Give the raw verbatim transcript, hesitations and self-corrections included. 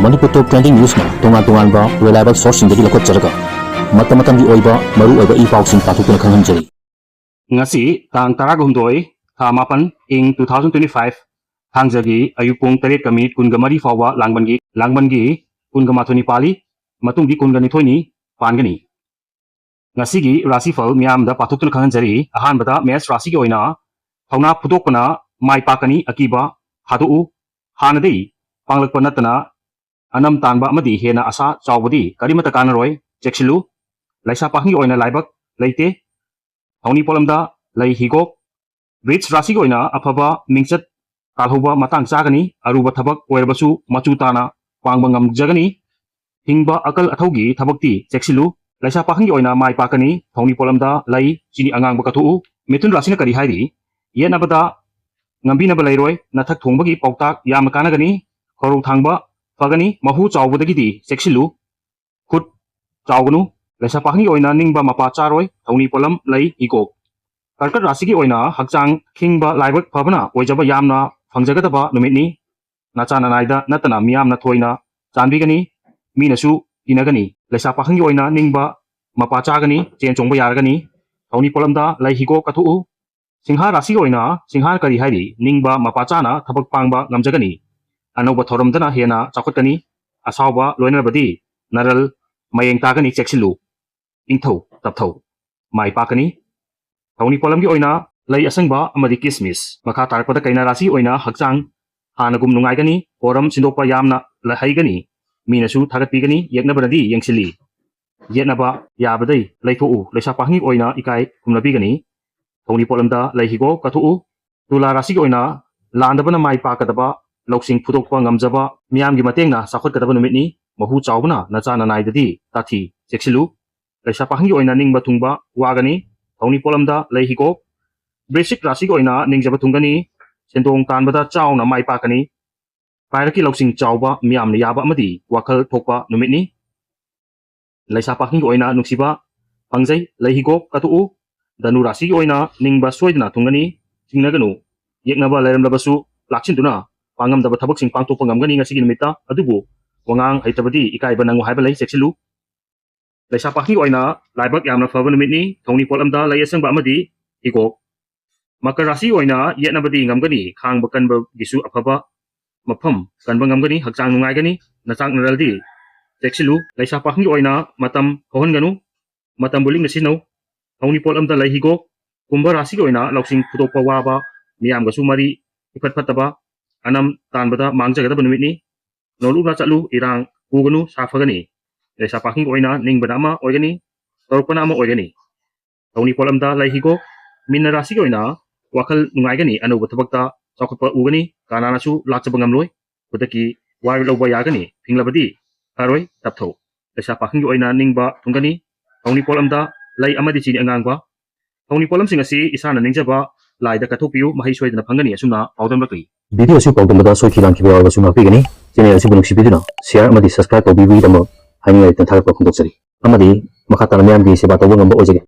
ꯃꯅꯤꯄꯨꯔ ꯇꯣꯞ trending ꯅ꯭ꯌꯨꯁꯅ ꯇꯣꯉꯥꯟ ꯇꯣꯉꯥꯟꯕ reliable ꯁꯣꯔꯁꯁꯤꯡꯗꯒꯤ ꯂꯧꯈꯠꯆꯔꯒ ꯃꯇꯝ ꯃꯇꯝꯒꯤ ꯑꯣꯏꯕ ꯃꯔꯨ ꯑꯣꯏꯕ ꯏ ꯄꯥꯎꯁꯤꯡ ꯄꯥꯊꯣꯛꯇꯨꯅ ꯈꯪꯍꯟꯖꯔꯤ꯫ ꯉꯁꯤ ꯇꯥꯡ ꯇꯔꯥꯍꯨꯝꯗꯣꯏ, ꯊꯥ ꯃꯥꯄꯟ, ꯏꯪ two thousand twenty five, ꯊꯥꯡꯖꯒꯤ ꯑꯌꯨꯛ ꯄꯨꯡ ꯇꯔꯦꯠꯀ ꯃꯤꯅꯤꯠ ꯀꯨꯟꯒ ꯃꯔꯤ ꯐꯥꯎꯕ ꯂꯥꯡꯕꯟꯒꯤ, ꯂꯥꯡꯕꯟꯒꯤ ꯀꯨꯟꯒ ꯃꯥꯊꯣꯏꯅꯤ ꯄꯥꯜꯂꯤ, ꯃꯇꯨꯡꯗꯤ ꯀꯨꯟꯒ ꯅꯤꯊꯣꯏꯅꯤ ꯄꯥꯟꯒꯅꯤ꯫ ꯉꯁꯤꯒꯤ ꯔꯥꯁꯤꯐꯜ ꯃꯤꯌꯥꯝꯗ ꯄꯥꯊꯣꯛꯇꯨꯅ ꯈꯪꯍꯟꯖꯔꯤ꯫ ꯑꯍꯥꯟꯕꯗ ꯃꯦꯁ ꯔꯥꯁꯤꯒꯤ ꯑꯣꯏꯅ ꯊꯧꯅꯥ ꯐꯨꯗꯣꯛꯄꯅ ꯃꯥꯏ ꯄꯥꯛꯀꯅꯤ, ꯑꯀꯤꯕ ꯊꯥꯗꯣꯛꯎ, ꯍꯥꯟꯅꯗꯩ ꯄꯥꯡꯂꯛꯄ ꯅꯠꯇꯅ ꯑꯅꯝ ꯇꯥꯟꯕ ꯑꯃꯗꯤ ꯍꯦꯟꯅ ꯑꯁꯥ ꯆꯥꯎꯕꯗꯤ ꯀꯔꯤꯃꯠꯇ ꯀꯥꯟꯅꯔꯣꯏ, ꯆꯦꯛꯁꯤꯜꯂꯨ꯫ ꯂꯩꯁꯥ ꯄꯥꯈꯪꯒꯤ ꯑꯣꯏꯅ ꯂꯥꯏꯕꯛ ꯂꯩꯇꯦ꯫ ꯊꯧꯅꯤ ꯄꯣꯠꯂꯝꯗ ꯂꯩ ꯍꯤꯒꯣꯛ꯫ ꯕ꯭ꯔꯤꯖ ꯔꯥꯁꯤꯒꯤ ꯑꯣꯏꯅ ꯑꯐꯕ ꯃꯤꯡꯆꯠ ꯇꯥꯜꯍꯧꯕ ꯃꯇꯥꯡ ꯆꯥꯒꯅꯤ꯫ ꯑꯔꯨꯕ ꯊꯕꯛ ꯑꯣꯏꯔꯕꯁꯨ ꯃꯆꯨ ꯇꯥꯅ ꯄꯥꯡꯕ ꯉꯝꯖꯒꯅꯤ꯫ ꯍꯤꯡꯕ ꯑꯀꯜ ꯑꯊꯧꯒꯤ ꯊꯕꯛꯇꯤ ꯆꯦꯛꯁꯤꯜꯂꯨ꯫ ꯂꯩꯁꯥ ꯄꯥꯈꯪꯒꯤ ꯑꯣꯏꯅ ꯃꯥꯏ ꯄꯥꯛꯀꯅꯤ꯫ ꯊꯧꯅꯤ ꯄꯣꯠꯂꯝꯗ ꯂꯩ ꯆꯤꯅꯤ ꯑꯉꯥꯡꯕ ꯀꯠꯊꯣꯛꯎ꯫ ꯃꯤꯊꯨꯟ ꯔꯥꯁꯤꯅ ꯀꯔꯤ ꯍꯥꯏꯔꯤ? ꯌꯦꯠꯅꯕꯗ ꯉꯝꯕꯤꯅꯕ ꯂꯩꯔꯣꯏ꯫ ꯅꯊꯛ ꯊꯣꯡꯕꯒꯤ ꯄꯥꯎꯇꯥꯛ ꯌꯥꯝꯅ ꯀꯥꯟꯅꯒꯅꯤ꯫ ꯈꯧꯔꯧ ꯊꯥꯡꯕ ꯐꯒꯅꯤ꯫ ꯃꯍꯨ ꯆꯥꯎꯕꯗꯒꯤꯗꯤ ꯆꯦꯛꯁꯤꯜꯂꯨ꯫ ꯈꯨꯠ ꯆꯥꯎꯒꯅꯨ꯫ ꯂꯩꯁꯥ ꯄꯥꯈꯪꯒꯤ ꯑꯣꯏꯅ ꯅꯤꯡꯕ ꯃꯄꯥ ꯆꯥꯔꯣꯏ꯫ ꯊꯧꯅꯤ ꯄꯣꯠꯂꯝ ꯂꯩ ꯍꯤꯒꯣꯛ꯫ ꯀꯔꯀꯠ ꯔꯥꯁꯤꯒꯤ ꯑꯣꯏꯅ ꯍꯛꯆꯥꯡ ꯈꯤꯡꯕ ꯂꯥꯏꯕꯛ ꯐꯕꯅ ꯑꯣꯏꯖꯕ ꯌꯥꯝꯅ ꯐꯪꯖꯒꯗꯕ ꯅꯨꯃꯤꯠꯅꯤ꯫ ꯅꯆꯥ ꯅꯅꯥꯏꯗ ꯅꯠꯇꯅ ꯃꯤꯌꯥꯝꯅ ꯊꯣꯏꯅ ꯆꯥꯟꯕꯤꯒꯅꯤ꯫ ꯃꯤꯅꯁꯨ ꯀꯤꯅꯒꯅꯤ꯫ ꯂꯩꯁꯥ ꯄꯥꯈꯪꯒꯤ ꯑꯣꯏꯅ ꯅꯤꯡꯕ ꯃꯄꯥ ꯆꯥꯒꯅꯤ꯫ ꯆꯦꯟ ꯆꯣꯡꯕ ꯌꯥꯔꯒꯅꯤ꯫ ꯊꯧꯅꯤ ꯄꯣꯠꯂꯝꯗ ꯂꯩ ꯍꯤꯒꯣꯛ ꯀꯠꯊꯣꯛꯎ꯫ ꯁꯤꯡꯍꯥ ꯔꯥꯁꯤꯒꯤ ꯑꯣꯏꯅ ꯁꯤꯡꯍꯥꯅ ꯀꯔꯤ ꯍꯥꯏꯔꯤ? ꯅꯤꯡꯕ ꯃꯄꯥ ꯆꯥꯅ ꯊꯕꯛ ꯄꯥꯡꯕ ꯉꯝꯖꯒꯅꯤ꯫ ꯑꯅꯧꯕ ꯊꯧꯔꯝꯗꯅ ꯍꯦꯟꯅ ꯆꯥꯎꯈꯠꯀꯅꯤ꯫ ꯑꯁꯥꯎꯕ ꯂꯣꯏꯅꯔꯕꯗꯤ ꯅꯔꯜ ꯃꯌꯦꯡ ꯇꯥꯒꯅꯤ, ꯆꯦꯛꯁꯤꯜꯂꯨ꯫ ꯏꯪꯊꯧ ꯇꯞꯊꯧ꯫ ꯃꯥꯏ ꯄꯥꯛꯀꯅꯤ꯫ ꯊꯧꯅꯤ ꯄꯣꯠꯂꯝꯒꯤ ꯑꯣꯏꯅ ꯂꯩ ꯑꯁꯪꯕ ꯑꯃꯗꯤ ꯀꯤꯁꯃꯤꯁ꯫ ꯃꯈꯥ ꯇꯥꯔꯛꯄꯗ ꯀꯩꯅꯥ ꯔꯥꯁꯤ ꯑꯣꯏꯅ ꯍꯛꯆꯥꯡ ꯍꯥꯟꯅꯒꯨꯝ ꯅꯨꯡꯉꯥꯏꯒꯅꯤ꯫ ꯄꯣꯔꯝ ꯁꯤꯟꯗꯣꯛꯄ ꯌꯥꯝꯅ ꯂ-, ꯍꯩꯒꯅꯤ꯫ ꯃꯤꯅꯁꯨ ꯊꯥꯒꯠꯄꯤꯒꯅꯤ꯫ ꯌꯦꯛꯅꯕꯅꯗꯤ ꯌꯦꯡꯁꯤꯜꯂꯤ꯫ ꯌꯦꯠꯅꯕ ꯌꯥꯕꯗꯩ ꯂꯩꯊꯣꯛꯎ꯫ ꯂꯩꯁꯥ ꯄꯥꯈꯪꯒꯤ ꯑꯣꯏꯅ ꯏꯀꯥꯏ ꯈꯨꯝꯅꯕꯤꯒꯅꯤ꯫ ꯊꯧꯅꯤ ꯄꯣꯠꯂꯝꯗ ꯂꯩ ꯍꯤꯒꯣꯛ ꯀꯠꯊꯣꯛꯎ꯫ ꯇꯨꯂꯥ ꯔꯥꯁꯤꯒꯤ ꯑꯣꯏꯅ ꯂꯥꯟꯗꯕꯅ ꯃꯥꯏ ꯄꯥꯛꯀꯗꯕ, ꯂꯧꯁꯤꯡ ꯐꯨꯗꯣꯛꯄ ꯉꯝꯖꯕ, ꯃꯤꯌꯥꯝꯒꯤ ꯃꯇꯦꯡꯅ ꯆꯥꯎꯈꯠꯀꯗꯕ ꯅꯨꯃꯤꯠꯅꯤ꯫ ꯃꯍꯨ ꯆꯥꯎꯕꯅ ꯅꯆꯥ ꯅꯅꯥꯏꯗꯗꯤ ꯇꯥꯊꯤ, ꯆꯦꯛꯁꯤꯜꯂꯨ꯫ ꯂꯩꯁꯥ ꯄꯥꯈꯪꯒꯤ ꯑꯣꯏꯅ ꯅꯤꯡꯕ ꯊꯨꯡꯕ ꯋꯥꯒꯅꯤ꯫ ꯊꯧꯅꯤ ꯄꯣꯠꯂꯝꯗ ꯂꯩ ꯍꯤꯒꯣꯛ꯫ ꯕ꯭ꯔꯤꯁꯤꯛ ꯔꯥꯁꯤꯒꯤ ꯑꯣꯏꯅ ꯅꯤꯡꯖꯕ ꯊꯨꯡꯒꯅꯤ꯫ ꯁꯦꯟꯗꯣꯡ ꯇꯥꯟꯕꯗ ꯆꯥꯎꯅ ꯃꯥꯏ ꯄꯥꯛꯀꯅꯤ꯫ ꯄꯥꯏꯔꯛꯀꯤ ꯂꯧꯁꯤꯡ ꯆꯥꯎꯕ, ꯃꯤꯌꯥꯝꯅ ꯌꯥꯕ ꯑꯃꯗꯤ ꯋꯥꯈꯜ ꯊꯣꯛꯄ ꯅꯨꯃꯤꯠꯅꯤ꯫ ꯂꯩꯁꯥ ꯄꯥꯈꯪꯒꯤ ꯑꯣꯏꯅ ꯅꯨꯡꯁꯤꯕ ꯐꯪꯖꯩ꯫ ꯂꯩ ꯍꯤꯒꯣꯛ ꯀꯠꯊꯣꯛꯎ꯫ ꯙꯅꯨ ꯔꯥꯁꯤꯒꯤ ꯑꯣꯏꯅ ꯅꯤꯡꯕ ꯁꯣꯏꯗꯅ ꯊꯨꯡꯒꯅꯤ꯫ ꯆꯤꯡꯅꯒꯅꯨ꯫ ꯌꯦꯛꯅꯕ ꯂꯩꯔꯝꯂꯕꯁꯨ ꯂꯥꯛꯁꯤꯟꯗꯨꯅ ꯄꯥꯡꯉꯝꯗꯕ ꯊꯕꯛꯁꯤꯡ ꯄꯥꯡꯊꯣꯛꯄ ꯉꯝꯒꯅꯤ ꯉꯁꯤꯒꯤ ꯅꯨꯃꯤꯠꯇ꯫ ꯑꯗꯨꯕꯨ ꯋꯥꯉꯥꯡ ꯍꯩꯇꯕꯗꯤ ꯏꯀꯥꯏꯕ ꯅꯪꯉꯨ ꯍꯥꯏꯕ ꯂꯩ, ꯆꯦꯛꯁꯤꯜꯂꯨ꯫ ꯂꯩꯁꯥ ꯄꯥꯈꯪꯒꯤ ꯑꯣꯏꯅ ꯂꯥꯏꯕꯛ ꯌꯥꯝꯅ ꯐꯕ ꯅꯨꯃꯤꯠꯅꯤ꯫ ꯊꯧꯅꯤ ꯄꯣꯠ ꯑꯃꯗ ꯂꯩ ꯑꯁꯪꯕ ꯑꯃꯗꯤ ꯍꯤꯒꯣꯛ꯫ ꯃꯀꯔ ꯔꯥꯁꯤꯒꯤ ꯑꯣꯏꯅ ꯌꯦꯠꯅꯕꯗꯤ ꯉꯝꯒꯅꯤ, ꯈꯥꯡꯕ ꯀꯟꯕꯒꯤꯁꯨ ꯑꯐꯕ ꯃꯐꯝ ꯀꯟꯕ ꯉꯝꯒꯅꯤ, ꯍꯛꯆꯥꯡ ꯅꯨꯡꯉꯥꯏꯒꯅꯤ꯫ ꯅꯆꯥꯛꯅꯔꯜꯗꯤ ꯆꯦꯛꯁꯤꯜꯂꯨ꯫ ꯂꯩꯁꯥ ꯄꯥꯈꯪꯒꯤ ꯑꯣꯏꯅ ꯃꯇꯝ ꯍꯧꯍꯟꯒꯅꯨ, ꯃꯇꯝꯕꯨ ꯂꯤꯛꯅ ꯁꯤꯖꯤꯟꯅꯧ꯫ ꯊꯧꯅꯤ ꯄꯣꯠ ꯑꯃꯗ ꯂꯩ ꯍꯤꯒꯣꯛ꯫ ꯀꯨꯝꯚ ꯔꯥꯁꯤꯒꯤ ꯑꯣꯏꯅ ꯂꯧꯁꯤꯡ ꯐꯨꯗꯣꯛꯄ ꯋꯥꯕ, ꯃꯤꯌꯥꯝꯒꯁꯨ ꯃꯔꯤ ꯏꯐꯠ ꯐꯠꯇꯕ, ꯑꯅꯝ ꯇꯥꯟꯕꯗ ꯃꯥꯡꯖꯒꯗꯕ ꯅꯨꯃꯤꯠꯅꯤ꯫ ꯅꯣꯂꯨꯛꯅ ꯆꯠꯂꯨ, ꯏꯔꯥꯡ ꯄꯨꯒꯅꯨ, ꯁꯥꯐꯒꯅꯤ꯫ ꯂꯩꯁꯥ ꯄꯥꯈꯪꯒꯤ ꯑꯣꯏꯅ ꯅꯤꯡꯕꯅ ꯑꯃ ꯑꯣꯏꯒꯅꯤ, ꯇꯧꯔꯛꯄꯅ ꯑꯃ ꯑꯣꯏꯒꯅꯤ꯫ ꯊꯧꯅꯤ ꯄꯣꯠ ꯑꯃꯗ ꯂꯩ ꯍꯤꯒꯣꯛ꯫ ꯃꯤꯟꯅ ꯔꯥꯁꯤꯒꯤ ꯑꯣꯏꯅ ꯋꯥꯈꯜ ꯅꯨꯡꯉꯥꯏꯒꯅꯤ, ꯑꯅꯧꯕ ꯊꯕꯛꯇ ꯆꯥꯎꯈꯠꯄ ꯎꯒꯅꯤ, ꯀꯅꯥꯅꯁꯨ ꯂꯥꯛꯆꯕ ꯉꯝꯂꯣꯏ꯫ ꯈꯨꯗꯛꯀꯤ ꯋꯥꯔꯦꯞ ꯂꯧꯕ ꯌꯥꯒꯅꯤ, ꯐꯤꯡꯂꯕꯗꯤ ꯐꯔꯣꯏ, ꯇꯞꯊꯧ꯫ ꯂꯩꯁꯥ ꯄꯥꯈꯪꯒꯤ ꯑꯣꯏꯅ ꯅꯤꯡꯕ ꯊꯨꯡꯒꯅꯤ꯫ ꯊꯧꯅꯤ ꯄꯣꯠ ꯑꯃꯗ ꯂꯩ ꯑꯃꯗꯤ ꯆꯤꯅꯤ ꯑꯉꯥꯡꯕ꯫ ꯊꯧꯅꯤ ꯄꯣꯠꯂꯝꯁꯤꯡ ꯑꯁꯤ ꯏꯁꯥꯅ ꯅꯤꯡꯖꯕ ꯂꯥꯏꯗ ꯀꯠꯊꯣꯛꯄꯤꯌꯨ, ꯃꯍꯩ ꯁꯣꯏꯗꯅ ꯐꯪꯒꯅꯤ꯫ ꯑꯁꯨꯝꯅ ꯄꯥꯎꯗꯝꯂꯛꯂꯤ꯫ ꯚꯤꯗꯤꯑꯣ ꯑꯁꯤ ꯄꯥꯎꯗꯝꯕꯗ ꯁꯣꯏꯈꯤ ꯂꯥꯟꯈꯤꯕ ꯌꯥꯎꯔꯕꯁꯨ ꯉꯥꯛꯄꯤꯒꯅꯤ꯫ ꯆꯦꯅꯦꯜ ꯑꯁꯤꯕꯨ ꯅꯨꯡꯁꯤꯕꯤꯗꯨꯅ ꯁꯤꯌꯥꯔ ꯑꯃꯗꯤ ꯁꯕꯁꯀ꯭ꯔꯥꯏꯕ ꯇꯧꯕꯤꯕꯒꯤꯗꯃꯛ ꯍꯥꯏꯅꯤꯡꯉꯥꯏ ꯂꯩꯇꯅ ꯊꯥꯒꯠꯄ ꯐꯣꯡꯗꯣꯛꯆꯔꯤ꯫ ꯑꯃꯗꯤ ꯃꯈꯥ ꯇꯥꯅ ꯃꯤꯌꯥꯝꯒꯤ ꯁꯦꯕꯥ ꯇꯧꯕ ꯉꯝꯕ ꯑꯣꯏꯖꯒꯦ꯫